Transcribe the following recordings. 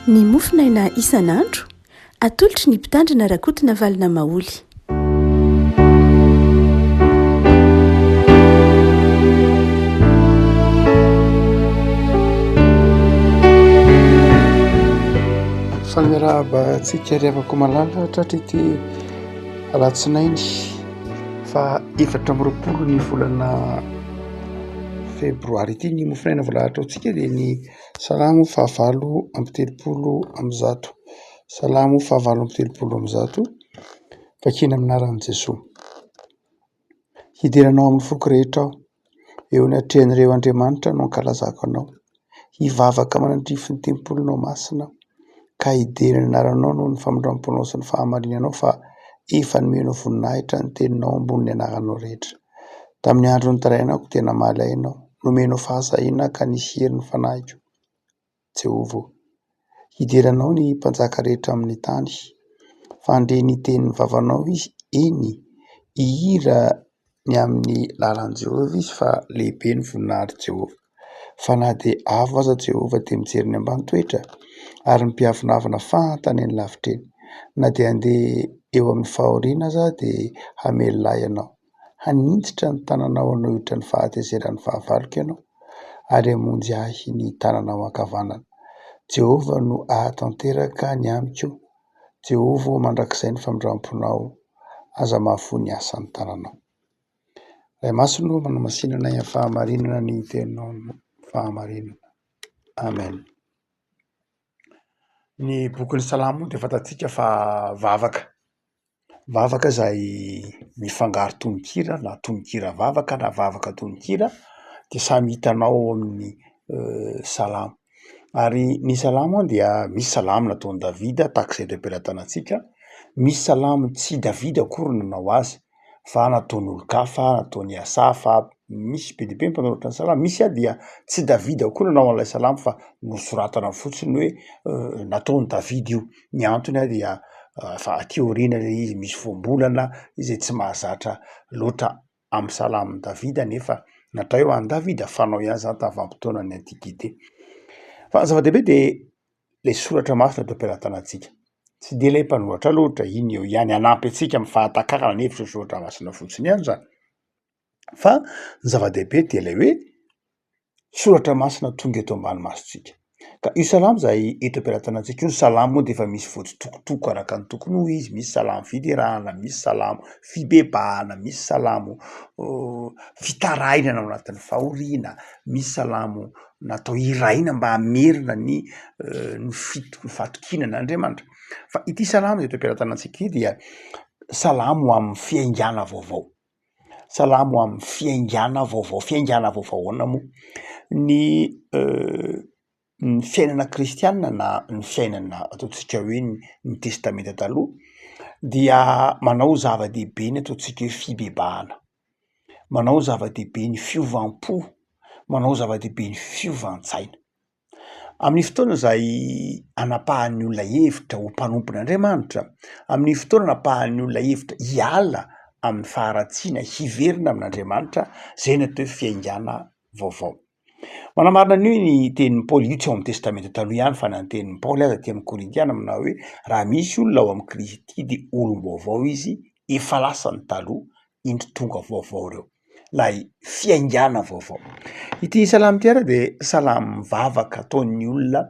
Ny mofonaina isan'andro, atolotry ny Mpitandrina Rakotonavalona Maholy. Faly miarahaba antsika ry havako malala tratra ity alatsinainy faha 24 ny volana febroary ity. Ny mofonaina voalahatra ho antsika dia ny Salamo fahavalo amby 130. Salamo fahavalo amby 130, vakina amin'ny anaran'i Jesoa. Hidera anao amin'ny foko rehetra aho, eo anatrehan'ireo andriamanitra no ankalazako anao. Hivavaka manandrify ny tempolinao masina aho, ka hidera ny anaranao noho ny famindram-ponao sy ny fahamarinanao fa efa nomenao voninahitra ny teninao ambonin'ny anaranao rehetra. Tamin'ny andro nitarainako dia namaly ahy ianao, nomenao fahasahiana ka nisy hery ny fanahiko. Jehovah ô! Hidera anao ny mpanjaka rehetra amin'ny tany, fa handre ny tenin'ny vavanao izy, eny, hihira ny amin'ny lalan'i Jehovah izy fa lehibe ny voninahitr'i Jehovah. Fa na dia avo aza Jehovah dia mijery ny ambany toetra, ary ny mpiavonavona fantany eny lavitra eny. Na dia handeha eo amin'ny fahoriana aza aho dia hamelona ahy ianao. Haninjitra ny tananao hanohitra ny fahatezeran'ny fahavaloko ianao, ary hamonjy ahy ny tananao ankavanana. Jehovah no hahatanteraka ny amiko, Jehovah ô, mandrakizay ny famindram-ponao, aza mahafoy ny asan'ny tananao. Ray masina ô, manamasina anay amin'ny fahamarinana ny teninao no fahamarinana. Amen. Ny bokin'ny Salamo moa dia fantatsika fa vavaka. Vavaka izay mifangaro tononkira na tononkira vavaka na vavaka tononkira dia samy hitanao ao amin'ny salamo. Ary ny salamo dia misy salamo nataon'i Davida tahaka izay eto am-pelatanantsika, misy salamo tsy i Davida akory no nanao azy fa nataon'olon-kafa, nataon'i Asafa, misy be dia be ny mpanoratra ny salamo, misy ary dia tsy Davida koa nanao an'ilay salamo fa nosoratana fotsiny hoe nataon'i Davida io. Ny antony ary dia fa aty aoriana ilay izy misy voambolana izay tsy mahazatra loatra amin'ny salamon'i Davida nefa natao eo an'i Davida, fanao ihany izany tamin'ny vanim-potoanan'ny antiquité. Fa ny zava-dehibe dia ilay soratra masina eto am-pelatanantsika, tsy dia ilay mpanoratra loatra, iny eo ihany hanampy antsika amin'ny fahatakarana ny hevitry ny soratra masina fotsiny ihany izany. Fa ny zava-dehibe dia ilay hoe soratra masina tonga eto ambany masontsika. Ka io salamo izay eto am-pelatanantsika io, ny salamo moa dia efa misy voatsitokotoko araka ny tokony ho izy, misy salamo fiderana, misy salamo fibebahana, misy salamo fitarainana ao anatin'ny fahoriana, misy salamo natao hiraina mba hamerina ny ny fit- ny fahatokiana an'Andriamanitra. Fa ity salamo eto am-pelatanantsika ity dia salamo amin'ny fiaingàna vaovao. Salamo amin'ny fiaingàna vaovao, fiaingàna vaovao ahoana moa? Ny ny fiainana kristianina na ny fiainana ataontsika hoe ny testamenta taloha dia manao zava-dehibe ny ataontsika hoe fibebahana, manao zava-dehibe ny fiovam-po, manao zava-dehibe ny fiovan-tsaina. Amin'ny fotoana izay anapahan'ny olona hevitra ho mpanompon'Andriamanitra, amin'ny fotoana anapahan'ny olona hevitra hiala amin'ny faharatsiana, hiverina amin'Andriamanitra, izay no atao hoe fiaingàna vaovao. Manamarina an'io ny tenin'i Paoly, io tsy ao amin'ny testamenta taloha ihany fa na ny tenin'i Paoly aza aty amin'ny Korintiana manao hoe raha misy olona ao amin'i Kristy dia olom-baovao izy, efa lasa ny taloha, indro tonga vaovao ireo. Ilay fiaingàna vaovao. Ity salamo ity ary dia salamo mivavaka ataon'ny olona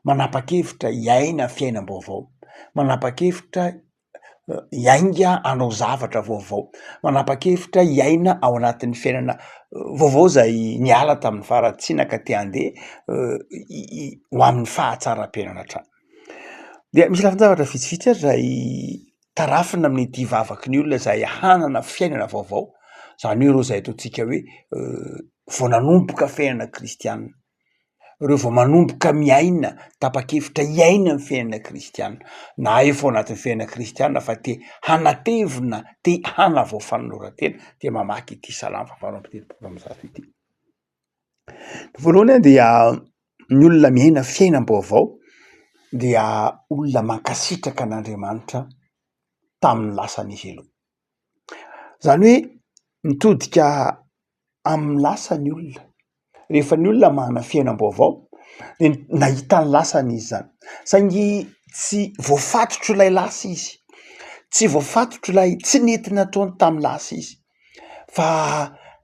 manapa-kevitra hiaina fiainam-baovao, manapa-kevitra hiainga hanao zavatra vaovao, manapa-kevitra hiaina ao anatin'ny fiainana vaovao izay niala tamin'ny faharatsiana ka te handeha ho amin'ny fahatsaram-piainana hatrany. Dia misy lafin-javatra vitsivitsy ary izay tarafina amin'ity vavaky ny olona izay hanana fiainana vaovao, izany hoe ireo izay ataontsika hoe vao nanomboka fiainana kristianina, ireo vao manomboka miaina, tapa-kevitra hiaina ny fiainana kristianina, na efa ao anatin'ny fiainana kristianina fa te hanatevina, te hanavao fanoloran-tena dia mamaky ity salamo fahavalo amby 130 ity. Ny voalohany dia ny olona miaina fiainam-baovao dia olona mankasitraka an'Andriamanitra tamin'ny lasan'izy ireo. Izany hoe mitodika amin'ny lasa ny olona. Rehefa ny olona manana fiainam-baovao De nahita ny lasany izy zany, saingy tsy voafatotro ilay lasa izy, tsy voafatotro ilay tsy nety nataony tamin'ny lasa izy, fa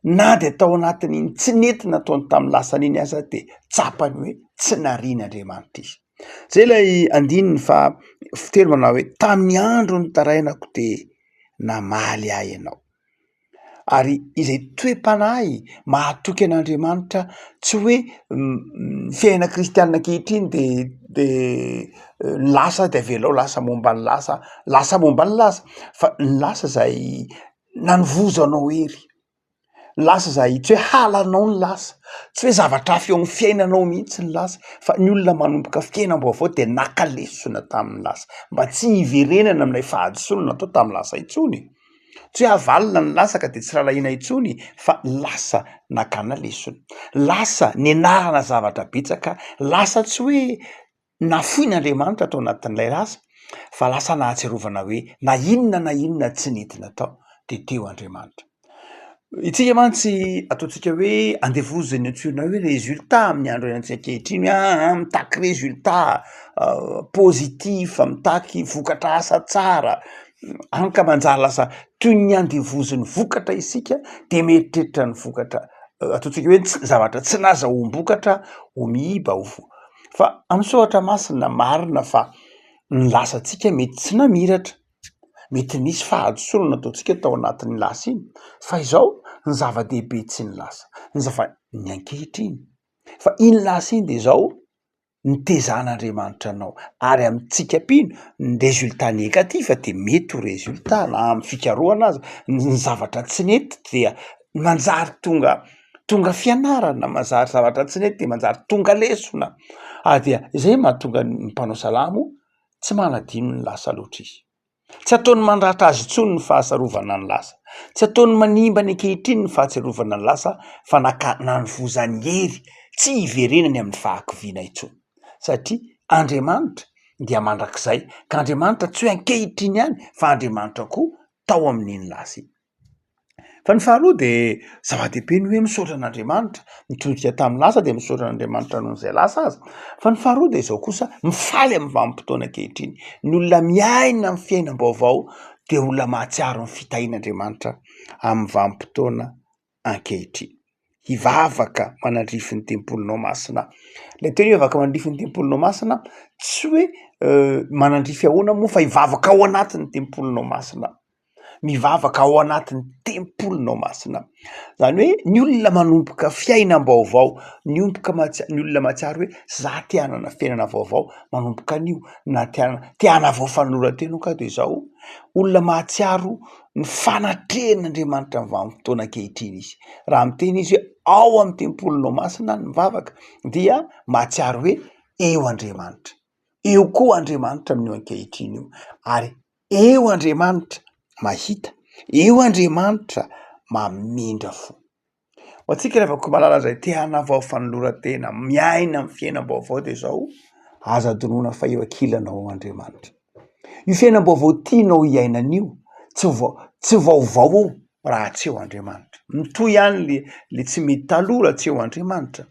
na de tao anatin'iny tsy nety nataony tamin'ny lasany iny aza de tsapany hoe tsy narian'Andriamanitra izy. Zay ilay andininy faha fitelo manao hoe tamin'ny andro nitarainako de namaly ahy ianao. Ary izay toe-panahy mahatoky an'Andriamanitra tsy hoe ny fiainana kristianina ankehitriny de de ny lasa de avelao lasa momba ny lasa, lasa momba ny lasa fa ny lasa zay nanovozanao hery, ny lasa zay tsy hoe halanao ny lasa, tsy hoe zavatra hafa eo amin'ny fiainanao mihitsy ny lasa fa ny olona manomboka fiainam-baovao de naka lesona tamin'ny lasa mba tsy hiverenana amin'ilay fahadisoana natao tamin'ny lasa intsony. Tsy hoe avalona ny lasa ka dia tsy rarahina intsony fa lasa nakana lesona, lasa nianarana zavatra betsaka, lasa tsy hoe nafoin'Andriamanitra tao anatin'ilay lasa fa lasa nahatsiarovana hoe na inona na inona tsy nety natao dia teo Andriamanitra. Itsika mantsy ataontsika hoe andevozin'ny antsoina hoe résultat amin'ny andro iainantsika ankehitriny hoe aa mitaky résultat positif, mitaky vokatra asa tsara, hany ka manjary lasa toy ny andevozin'ny vokatra isika de mieritreritra ny vokatra ataontsika hoe ts- zavatra tsy nazahoam-bokatra ho miiba ho vo- fa amin'ny soratra masina marina fa ny lasantsika mety tsy namiratra. Mety nisy fahadisoana nataontsika tao anatin'ny lasa iny fa izao ny zava-dehibe tsy ny lasa, ny zava- ny ankehitriny fa iny lasa iny de izao nitezan'Andriamanitra anao ary amintsika mpino ny résultat négatif de mety ho résultat na amin'ny fikarohana aza ny zavatra tsy nety dia manjary tonga tonga fianarana, manjary zavatra tsy nety de manjary tonga lesona ary dia izay mahatonga ny mpanao salamo Tsy manadino ny lasa loatra izy. Tsy ataony mandratra azy intsony ny fahasarovana ny lasa. Tsy ataony manimba ny ankehitriny ny fahatsiarovana ny lasa fa naka nanovozany hery tsy hiverenany amin'ny fahakiviana intsony. Satria Andriamanitra dia mandrakizay, ka Andriamanitra tsy hoe ankehitriny ihany fa Andriamanitra koa tao amin'iny lasa iny. Fa ny faharoa de zava-dehibe ny hoe misaotra an'Andriamanitra, nitodika tamin'ny lasa de misaotra an'Andriamanitra noho izay lasa aza, fa ny faharoa de izao kosa mifaly amin'ny vanim-potoana ankehitriny, ny olona miaina amin'ny fiainam-baovao de olona mahatsiaro ny fitahian'Andriamanitra amin'ny vanim-potoana ankehitriny. Hivavaka manandrify ny tempolinao masina aho. Ilay teny hoe hivavaka manandrify ny tempolinao masina tsy hoe manandrify ahoana moa fa hivavaka ao anatin'ny tempolinao masina aho. mivavaka ao anatin'ny tempolinao masina. Zany hoe ny olona manomboka fiainam-baovao, ny omboka mahatsia- ny olona mahatsiaro hoe za te hanana fiainana vaovao manomboka anio na te hanana te hanavao fanoloran-tena aho ka de izao, olona mahatsiaro ny fanatrehan'Andriamanitra amin'ny vanim-potoana ankehitriny izy. Raha miteny izy hoe ao amin'ny tempolinao masina aho no mivavaka dia mahatsiaro hoe eo Andriamanitra, eo koa Andriamanitra amin'io ankehitriny io ary Eo Andriamanitra mahita, eo Andriamanitra mamindra fo. Ho antsika ry havako malala izay te hanavao fanoloran-tena, miaina amin'ny fiainam-baovao dia izao, aza adinoina fa eo ankilanao ao Andriamanitra. Io fiainam-baovao tianao hiainana io, tsy vao- tsy vaovao io raha tsy eo Andriamanitra. Mitohy ihany le le tsy mety taloha raha tsy eo Andriamanitra.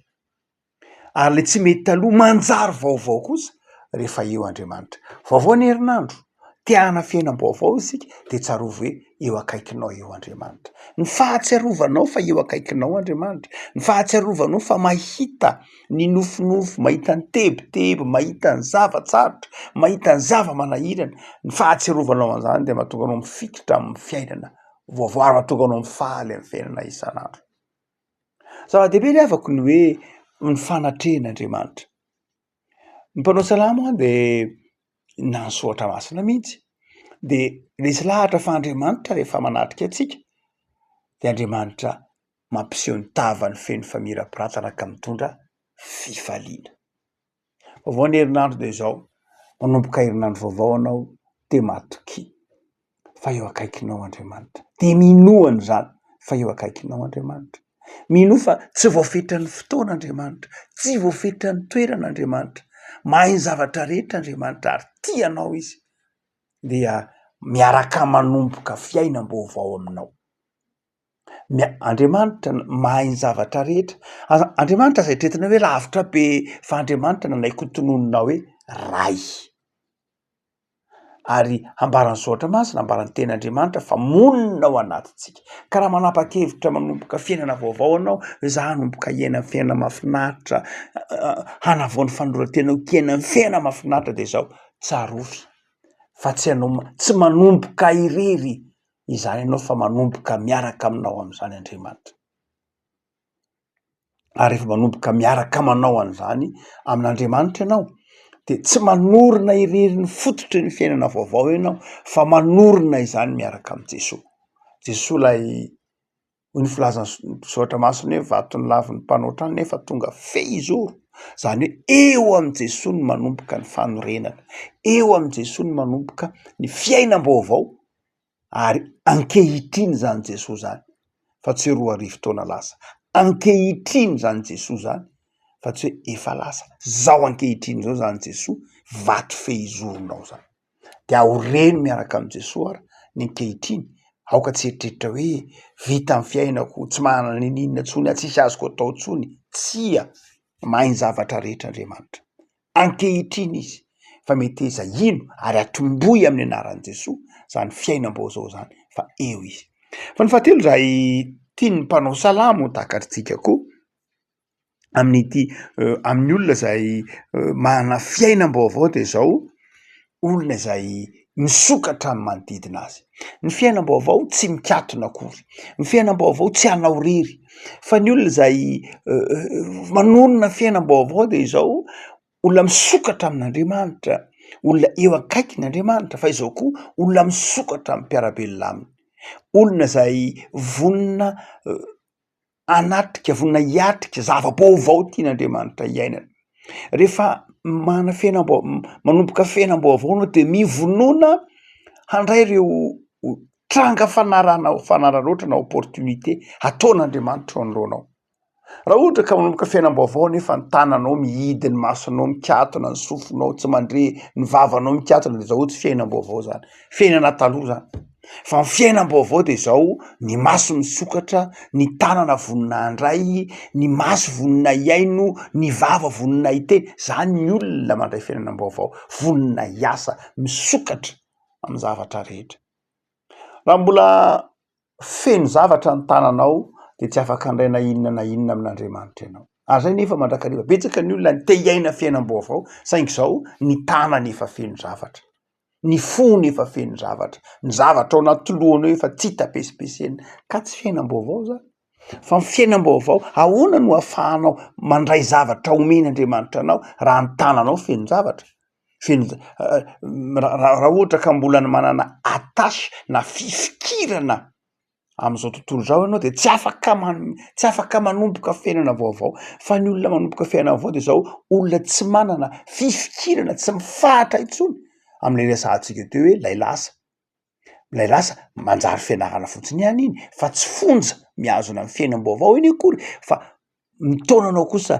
Ary ilay tsy mety taloha manjary vaovao kosa rehefa eo Andriamanitra. Vaovao ny herinandro, te hanana fiainam-baovao isika dia tsarovy hoe eo akaikinao eo Andriamanitra. Ny fahatsiarovanao fa eo akaikinao Andriamanitra, ny fahatsiarovanao fa mahita ny nofinofy, mahita ny tebiteby, mahita ny zava-tsarotra, mahita ny zava-manahirana, ny fahatsiarovanao an'izany dia mahatonga anao mifikitra amin'ny fiainana vaovao ary mahatonga anao mifaly amin'ny fiainana isan'andro. Zava-dehibe ry havako ny hoe ny fanatrehan'Andriamanitra. Ny mpanao salamo dia na ny soratra masina mihitsy de resy lahatra fa Andriamanitra rehefa manatrika antsika de Andriamanitra mampiseho ny tavany feno famirapiratana ka mitondra fifaliana. Vaovao ny herinandro dia izao, manomboka herinandro vaovao anao dia matokia fa eo akaikinao Andriamanitra, dia minoa an'izany fa eo akaikinao Andriamanitra, minoa fa tsy voafetran'ny fotoana Andriamanitra, tsy voafetran'ny toerana Andriamanitra, mahay ny zavatra rehetra Andriamanitra ary tia anao Izy, dia miaraka manomboka fiainam-baovao aminao. Mia- Andriamanitra mahay ny zavatra rehetra. Aza- Andriamanitra aza eritreretina hoe lavitra be fa Andriamanitra nanaiky ho tononina hoe Ray. Ary ambaran'ny soratra masina, ambaran'ny tenin'Andriamanitra fa monina ao anatintsika. Ka raha manapa-kevitra manomboka fiainana vaovao ianao, hoe za hanomboka hiaina fiainana mahafinaritra, hanavao ny fanoloran-tenako hiaina fiainana mahafinaritra de zao, tsarovy fa tsy ianao, tsy manomboka irery izany ianao fa manomboka miaraka aminao amin'izany Andriamanitra. Ary rehefa manomboka miaraka manao an'izany amin'Andriamanitra ianao de tsy manorina irery ny fototry ny fiainana vaovao ianao fa manorina izany miaraka amin'i Jesoa. Jesoa ilay hoy ny filazan'ny soratra masina hoe vato nolavin'ny mpanao trano nefa tonga fehizoro. Izany hoe eo amin'i Jesoa no manomboka ny fanorenana, eo amin'i Jesoa no manomboka ny fiainam-baovao ary ankehitriny izany Jesoa izany fa tsy hoe 2000 taona lasa, ankehitriny izany Jesoa izany fa tsy hoe efa lasa, zao ankehitriny izao izany Jesoa vato fehizoronao izany, de aoreno miaraka amin'i Jesoa ary ny ankehitriny, aoka tsy hieritreritra hoe vita ny fiainako, tsy manana n'inon'inona intsony aho, tsisy azoko atao intsony, tsia, mahay ny zavatra rehetra Andriamanitra. ankehitriny izy fa meteza hino ary atombohy amin'ny anaran'i Jesoa zany fiainam-baovao zany fa eo izy. Fa ny fahatelo izay tian'ny mpanao salamo ho takatritsika koa amin'ity amin'ny olona izay manana fiainam-baovao de zao, olona izay misokatra amin'ny manodidina azy. Ny fiainam-baovao tsy mikatona akory, ny fiainam-baovao tsy hanao irery fa ny olona izay manorina fiainam-baovao de izao olona misokatra amin'Andriamanitra, olona eo akaikin' Andriamanitra fa izao koa olona misokatra amin'ny mpiara-belona aminy, olona izay vonona hanatrika, vonona hiatrika zava-baovao tian'Andriamanitra hiainana. Rehefa manana fiainam-bao- manomboka fiainam-baovao anao de mivonona handray ireo tranga fanarana- fanararaotra na opportunité ataon'Andriamanitra eo anoloanao. Raha ohatra ka manomboka fiainam-baovao nefa ny tananao mihidy, ny masonao mikatona, ny sofinao tsy mandre, ny vavanao mikatona de zao tsy fiainam-baovao zany, fiainana taloha zany. Fa ny fiainam-baovao de zao, ny maso misokatra, ny tanana vonona handray, ny maso vonona hihaino, ny vava vonona hiteny, zany ny olona mandray fiainanam-baovao, vonona hiasa, misokatra amin'ny zavatra rehetra. Raha mbola feno zavatra ny tananao de tsy afaka handray na inona na inona amin'Andriamanitra ianao. Ary zay nefa mandrakariva, betsaka ny olona te hiaina fiainam-baovao saingy zao ny tanany efa feno zavatra. Ny fony efa feno zavatra, ny zavatra ao anaty lohany ao efa tsy hita pesipesenina, ka tsy fiainam-baovao zany. Fa ny fiainam-baovao, ahoana no ahafahanao mandray zavatra omen'Andriamanitra anao raha ny tananao feno zavatra? Feno raha ohatra ka mbola ny manana attache na fifikirana amin'izao tontolo izao ianao de tsy afaka man- tsy afaka manomboka fiainana vaovao fa ny olona manomboka fiainana vaovao de zao olona tsy manana fifikirana tsy mifahatra intsony am'le resahantsika teo hoe lay lasa, lay lasa manjary fianarana fotsiny ihany iny fa tsy fonja mihazona ny fiainam-baovao iny akory fa mitaona anao kosa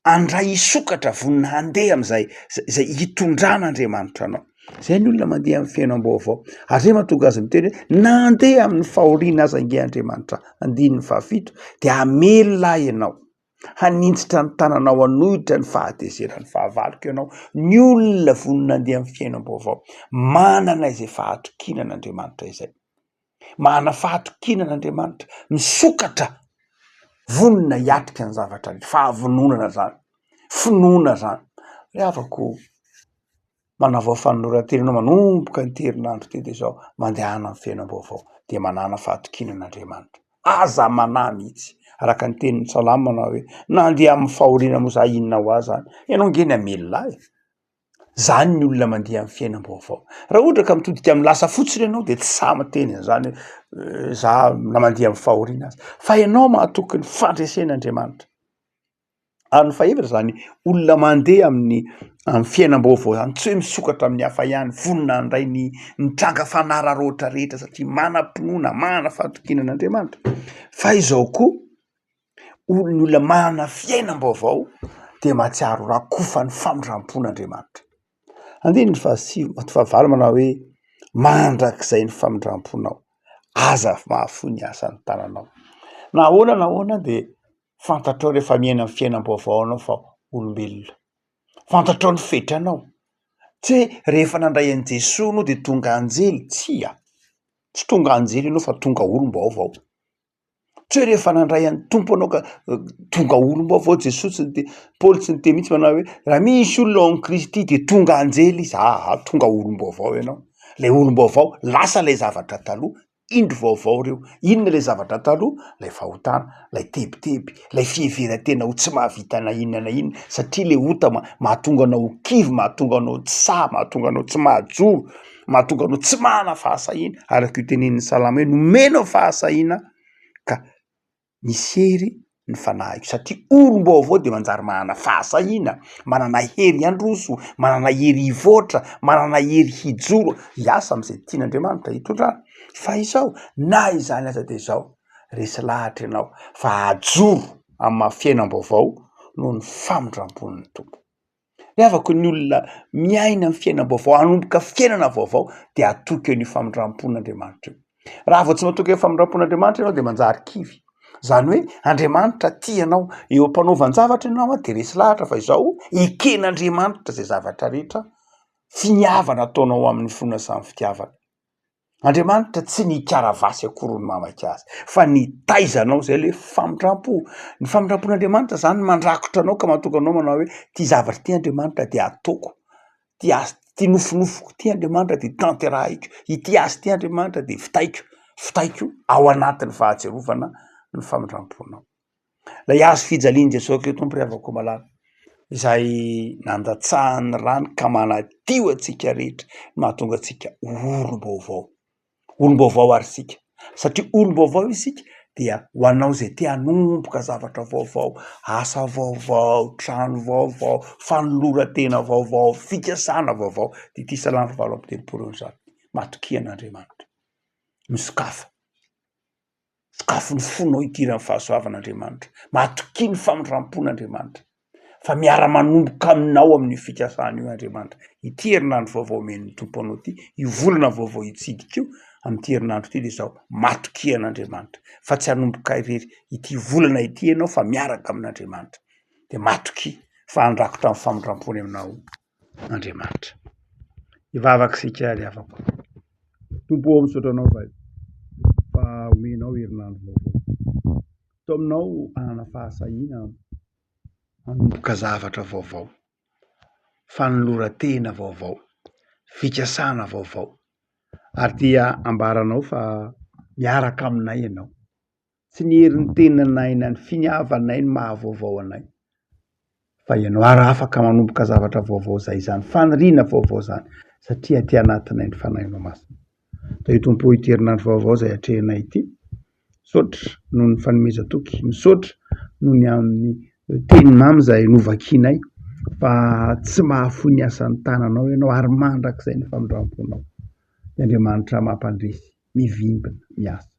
handray hisokatra vonona handeha am'zay zay hitondran'Andriamanitra anao. Zay ny olona mandeha amin'ny fiainam-baovao. Ary zay mahatonga azy miteny hoe nandeha amin'ny fahoriana aza ange Andriamanitra, andininy fahafito, de hamelona ahy ianao, haninjitra ny tananao hanohitra ny fahatezeran'ny fahavaloko ianao. Ny olona vonona handeha amin'ny fiainam-baovao, manana izay fahatokiana an'Andriamanitra izay. Manana fahatokiana an'Andriamanitra, misokatra, vonona hiatrika ny zavatra rehetra, fahavononana zany, finoana zany. Ry havako, manavao fanoloran-tena anao manomboka an'ity herinandro ity de zao, mandehana amin'ny fiainam-baovao, de manàna fahatokiana an'Andriamanitra. Aza manahy mihitsy, araka ny tenin'ny salamo manao hoe, na andeha amin'ny fahoriana moa za inona ho ahy zany, ianao ange ny hamelona ahy e. Zany ny olona mandeha amin'ny fiainam-baovao. Raha ohatra ka mitodika amin'ny lasa fotsiny ianao de tsy sahy miteny an'izany hoe za na mandeha amin'ny fahoriana aza, fa ianao mahatoky ny fandresen'Andriamanitra. Ary ny fahefatra zany olona mandeha amin'ny amin'ny fiainam-baovao zany, tsy hoe misokatra amin'ny hafa ihany, vonona handray ny ny tranga fanararaotra rehetra satria manam-pinoana, manana fahatokiana an'Andriamanitra, fa izao koa Ny olona manana fiainam-baovao dia mahatsiaro rakofan'ny famindram-pon'Andriamanitra. Andininy fahasivy, fahavalo manao hoe mandrakizay ny famindram-ponao, aza mahafoy ny asan'ny tananao. Na ahoana na ahoana dia fantatrao rehefa miaina ny fiainam-baovao anao fa olombelona. Fantatrao ny fetranao. Tsy hoe rehefa nandray an'i Jesoa anao dia tonga anjely, tsia! Tsy tonga anjely ianao fa tonga olom-baovao. Tsy hoe rehefa nandray an'ny Tompo anao ka tonga olom-baovao, Jesoa tsy nite-, Paoly tsy niteny mihitsy manao hoe raha misy olona ao amin'i Kristy de tonga anjely izy, aa tonga olom-baovao ianao, lay olom-baovao lasa lay zavatra taloha, indro vaovao reo, inona lay zavatra taloha? Lay fahotana, lay tebiteby, lay fiheveran-tena ho tsy mahavita na inona na inona satria le ota ma- mahatonga anao ho kivy, mahatonga anao tsy sahy, mahatonga anao tsy mahajoro, mahatonga anao tsy manana fahasahiana, araka io tenenin'ny salamo hoe nomenao fahasahiana ka misy hery ny fanahiko satria olom-baovao de manjary manana fahasahiana, manana hery handroso, manana hery hivoatra, manana hery hijoro hiasa am'izay tian'Andriamanitra hitondrana. Fa izao na izany aza de izao, resy lahatra ianao fa hajoro amin'ny maha fiainam-baovao noho ny famindram-pon'ny Tompo. Ry havako ny olona miaina ny fiainam-baovao, hanomboka fiainana vaovao dia hatoky an'io famindram-pon'Andriamanitra io. Raha vao tsy matoky ny famindram-pon'Andriamanitra ianao dia manjary kivy. Izany hoe Andriamanitra tia anao, eo am-panaovan-javatra ianao dia resy lahatra fa izao eken'Andriamanitra izay zavatra rehetra finiavana ataonao amin'ny finoana sy amin'ny fitiavana. Andriamanitra tsy nikaravasy akory ny mamaky azy fa nitaiza anao, zay le famindram-po. Ny famindram-pon'Andriamanitra zany mandrakotra anao ka mahatonga anao manao hoe ty zavatra ty Andriamanitra de ataoko, ty asa ty nofinofiko ty Andriamanitra de tanterahiko, ity asa ity Andriamanitra de vitaiko, vitaiko ao anatin'ny fahatsiarovana ny famindram-ponao. Ilay hazo fijalian'i Jesoa Kristy Tompo ry havako malala, izay nandatsahan'ny rany ka manadio antsika rehetra, mahatonga antsika ho olom-baovao. Olom-baovao ary isika, satria olom-baovao isika dia ho anao izay te hanomboka zavatra vaovao, asa vaovao, trano vaovao, fanoloran-tena vaovao, fikasana vaovao, dia ity Salamo fahavalo amby telopolo izany. Matokia an'Andriamanitra. Misokafa. Sokafy ny fonao hidiran'ny fahasoavan'Andriamanitra. Matokia ny famindram-pon'Andriamanitra fa miara-manomboka aminao amin'io fikasana io Andriamanitra. Ity herinandro vaovao omen'ny Tompo anao ity, io volana vaovao hitsidika io, amin'ity herinandro ity dia izao, matokia an'Andriamanitra fa tsy hanomboka irery ity volana ity ianao fa miaraka amin'Andriamanitra. Dia matokia fa handrakotra ny famindram-pony aminao Andriamanitra. Hivavaka isika ry havako. Tompo ô, misaotra Anao izahay fa omenao herinandro vaovao. Taominao hanana fahasahiana hanomboka zavatra vaovao, fanoloran-tena vaovao, fikasana vaovao. Ary dia ambaranao fa miaraka aminay Ianao. Tsy ny herin'ny tenanay na ny finiavanay no mahavaovao anay fa ianao ary afaka manomboka zavatra vaovao izay izany faniriana vaovao izany satria aty anatinay ny Fanahinao Masina. Dia Tompo ô ity herinandro vaovao izay atrehinay ity, misaotra noho ny fanomezan-toky, misaotra noho ny amin'ny teny mamy izay novakianay fa tsy mahafoy ny asan'ny tananao ianao ary mandrakizay ny famindram-ponao. Ny Andriamanitra mampandresy, mivimbina, miasa.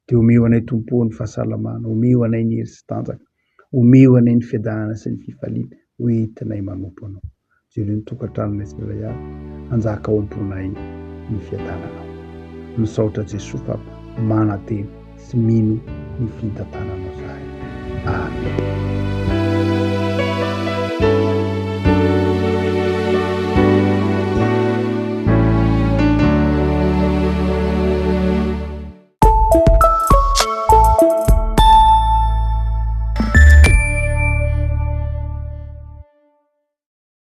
Dia omeo anay Tompo ô ny fahasalamana, omeo anay ny hery sy tanjaka, omeo anay ny fiadanana sy ny fifaliana ho entinay manompo Anao. Jereo ny tokantranonay tsirairay avy, hanjaka ao am-ponay ny fiadananao. Misaotra Jesoa fa manantena sy mino ny fitantananao zahay. Amen.